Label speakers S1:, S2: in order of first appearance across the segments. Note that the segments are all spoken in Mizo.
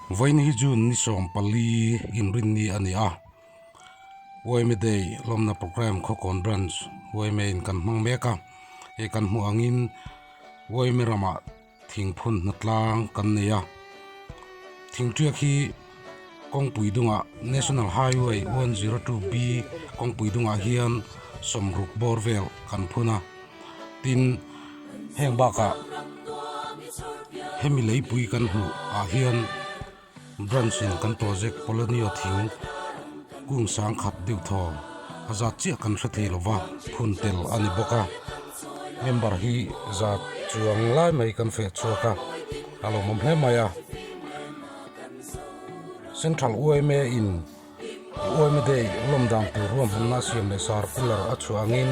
S1: Vawiin hi June ni 14 inrinni a ni a, yma Day lawmna programme Khawkawn Branch yma in kan hmang mek a, hei kan hmuh angin yma ramah thingphun hnatlang kan nei a, thingṭiak hi kawngpui dungah National Highway 102B kawngpui dungah hian sawmruk bawr vel kan phun a. Tin, heng bakah hemi leipui kan hmuh ah hian branch in kan project Polonio thing kung sangkhat deuh thaw a zat chiah kan hre thei lova phun tel a ni bawk a, member hi zat chuang lai mai kan feh chhuak a, a lawmawm hle mai a. Central yma in. Uaima Day lawm dan tur ruahmanna siam leh circular a chhuah angin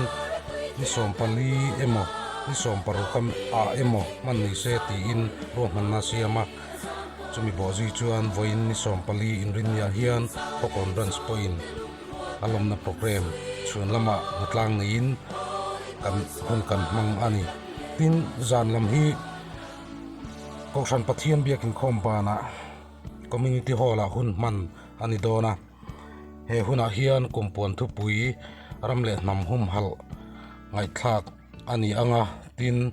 S1: ni 14 emaw ni 16 ah emaw hman ni se tiin ruahmanna a siam a. Chumi bawhzui chuan vawiin ni 14 inrinniah hian Khawkawn Branch pawhin a lawmna programme chhun lamah hnatlang neiin kan hun kan hmang a ni. Tin, zan lam hi Kohhran Pathian biakinkhawm banah Community Hall ah hun hman a ni dawn a, he hunah hian kumpuan thupui ram leh hnam humhalh ngaihthlak a ni ang a, tin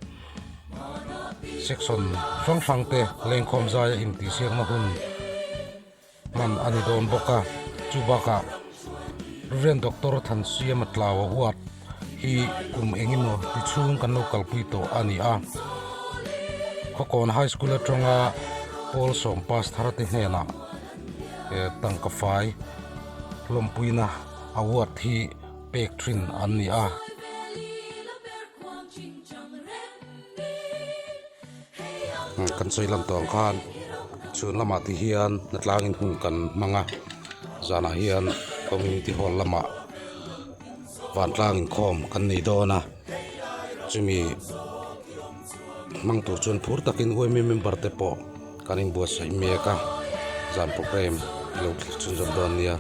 S1: section hrang hrang te lengkhawm zaia intihsiakna hun hman a ni dawn bawk a, chu bakah Rev Doctor Thansiama Tlaua Award hi kum eng emaw ti chhung kan lo kalpui tawh a ni a, Khawkawn High School atanga Pawl sawm pass thar te hnenah tangka fai lawmpuina award hi pek thin an ni a. Kan sawi lam tawh ang khan chhun lamah te hian hnatlangin hun kan hmang a, zanah hian community hall lamah vantlang inkhawm kan nei dawn a, chumi hmang tur chuan phur takin yma member te pawh kan inbuatsaih mek a, zan programme ilo thlir chhunzawm dawn nia.